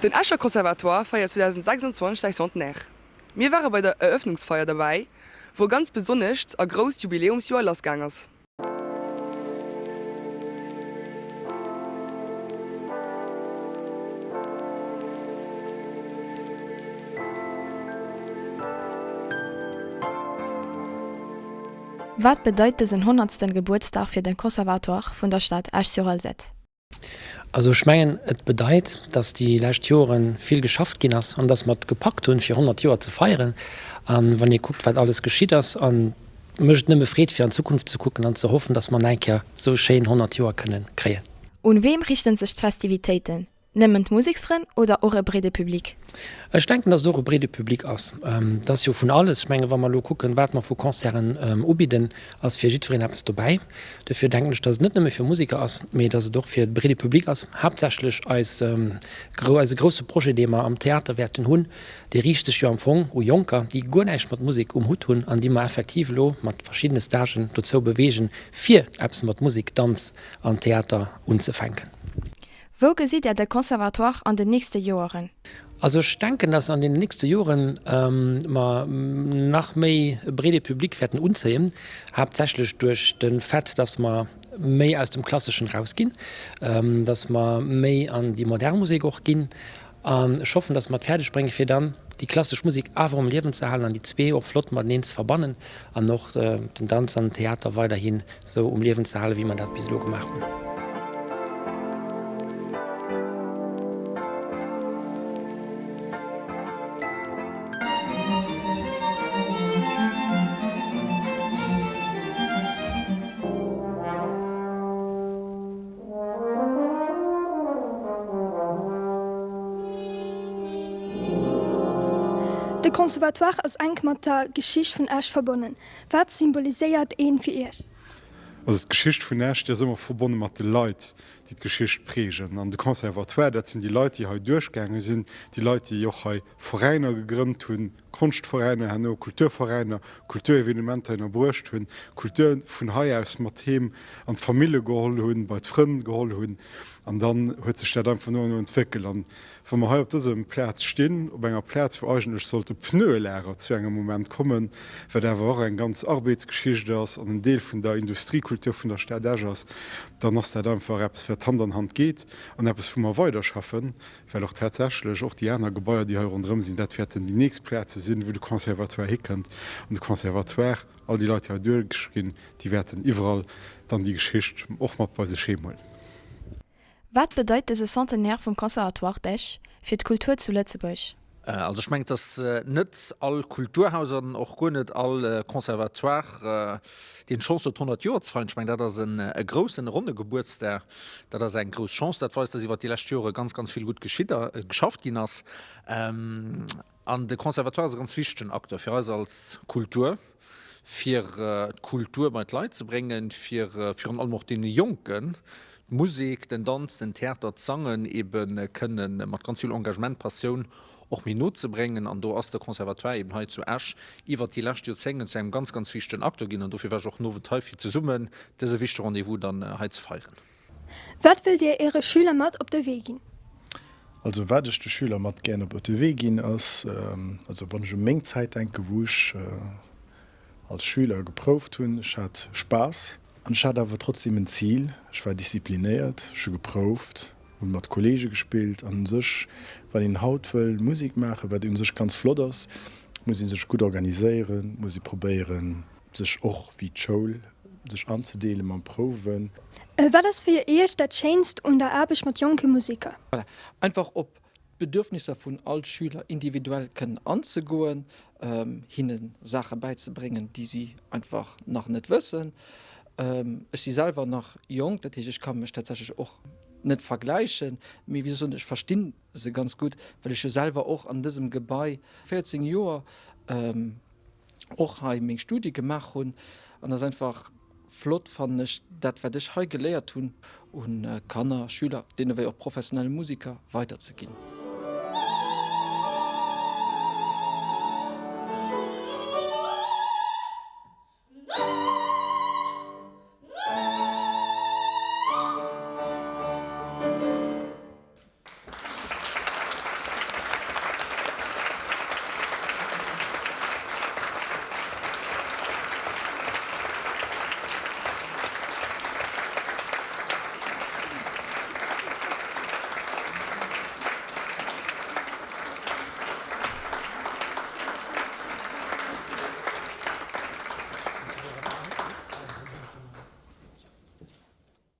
Den Escher Conservatoire feiert 2026 säi Centenaire. Mir ware bei der Eröffnungsfeier derbäi, wou e ganz besonnescht a grousst Jubiläumsjoer lassgaang ass. Wat bedeit dësen honnertsten Gebuertsdag fir den Conservatoire vun der Stad Esch-sur-Alzette? Also ech mengen, et bedeit, datt déi lescht Jore vill geschafft ginn ass an datt mer et gepackt hunn, fir 100 Joer ze feieren. A wann ee kuckt, wat alles geschitt ass, a mécht et nëmme Freed, fir an d'Zukunft ze kucken an ze hoffen, datt mer nach eng Kéier esou schéin 100 Joer kënnen kréien. Un weem richten sech d'Festivitéiten? Nëmmen d'Museksfrënn oder och e breede Public? Ech denken, datt et och e breede Public ass. Et ass jo vun alles. Ech mengen, wa mer elo kucken, wat mer vu Concerten ubidden, ass fir jiddwereen eppes dobäi. Dofir denken ech, datt et net nëmme fir Museker ass, mee datt et och fir de breede Public ass. Haaptsächlech eis, eise grousse Projet, dee mer am Theater wäerten hunn, dee riicht sech jo am Fong u Jonker, déi guer näischt mat Musek um Hutt hunn an déi mer effektiv elo mat verschiddene Stagen dozou beweegen, fir eppes mat Musek, Danz an Theater unzefänken. Wou gesitt Där de Conservatoire an den nächste Joeren? Also ech denken, dass an deenen nächste Joren mer nach méi e breede Public wäerten unzéien, haaptsächlech duerch de Fait, dass mer méi aus dem Klasseschen rausginn, dass mer méi an déi modern Musek och ginn. An ech hoffen, dass mer et fäerdeg bréngen, fir dann déi klassesch Musek awer um Liewen ze halen an déi zwee och flott mateneen ze verbannen an och den Danz an den Theater weiderhin sou um Liewen ze halen, wéi mer dat bis elo gemaach hunn. De Conservatoire ass enk mat der Geschicht vun Esch verbonnen. Wat symboliséiert een fir Iech? Also d'Geschicht vun Esch, déi ass ëmmer verbonne mat de Leit, déi d'Geschicht prägen. An de Conservatoire, dat sinn déi Leit, déi hei duerchgaange sinn, déi Leit, déi och hei Veräiner gegrënnt hunn, Konschtveräiner herno, Kulturveräiner, Kulturevenementer ënnerbruecht hunn, Kultur vun hei aus mat heem an d'Famille geholl hunn, bei d'Frënn geholl hunn. An dann huet sech dat einfach no an no entwéckelt. An Wa mer hei op dësem Plaz stinn, op enger Plaz, wou eigentlech sollt e Pneuelager zu engem Moment kommen, wat awer och eng ganz Arbeetsgeschicht ass an en Deel vun der Industriekultur vun der Stad Esch ass, dann ass dat einfach eppes, wat Hand an Hand geet an eppes, wou mer weiderschaffen, well och tatsächlech och déi aner Gebaier, déi hei ronderëm sinn, dat wäerten déi nächst Plaze sinn, wou de Conservatoire hikënnt. An de Conservatoire, all déi Leit, déi hei duerchginn, déi wäerten iwwerall dann déi Geschicht och mat bei sech heem huelen. Wat bedeit dëse Centenaire vum Conservatoire d'Esch fir d'Kultur zu Lëtzebuerg? Also ech mengen, dass net all Kulturhaus an och guer net all Conservatoire deen d'Chance huet 100 Joer ze feieren. Ech mengen, dat ass e groussen, e ronne Gebuertsdag. Dat ass eng grouss Chance. Dat weist, dass iwwert déi lescht Jore ganz, ganz vill gutt geschitt a geschafft ginn ass. An de Conservatoire ass e ganz wichtegen Acteur fir eis als Kultur, fir d'Kultur bei d'Leit ze bréngen, fir virun allem och deene Jonken d'Musek, den Danz, den Theater, d'Sangen ebe kënne mat ganz vill Engagement, Passioun och méi no ze bréngen. An do ass de Conservatoire eben hei zu Esch iwwert déi lescht Joerzénge zu engem ganz, ganz wichtegen Acteur ginn. An dofir war ech och den Owend hei, fir zesummen dëse wichtege Rendez-vous dann hei ze feieren. Wat wëllt Dir Äre Schüler mat op de Wee ginn? Also wat ech de Schüler mat gären op de Wee ginn ass, also wann ech u meng Zäit denken, wou ech als Schüler geprouft hunn, ech hat Spaass an ech hat awer trotzdem en Zil, ech war disziplinéiert, ech hu geprouft, hunn mat Kollege gespillt an u sech, wann een haut wëll Musek maachen, wat u sech ganz flott ass, muss ee sech gutt organiséieren, muss ee probéieren sech och wéi d'Schoul sech anzedeele mam Prouwen. Wat ass fir Iech dat Schéinst un der Aarbecht mat jonke Museker? Voilà, einfach op d'Bedürfnisser vun all Schüler individuell kënnen anzegoen, hinne Saache bäizebréngen, déi si einfach nach net wëssen. Ech si selwer nach jonk, dat heescht, ech ka mech tatsächlech och net vergläichen, mee wéi soll ech soen, ech verstinn se ganz gutt, well ech jo selwer och an dësem Gebai 14 Joer och hei meng Studie gemaach hunn an ass einfach flott fannen ech dat wat ech hei geléiert hunn un Kanner, Schüler, deene wéi och professionelle Musiker weiderzeginn.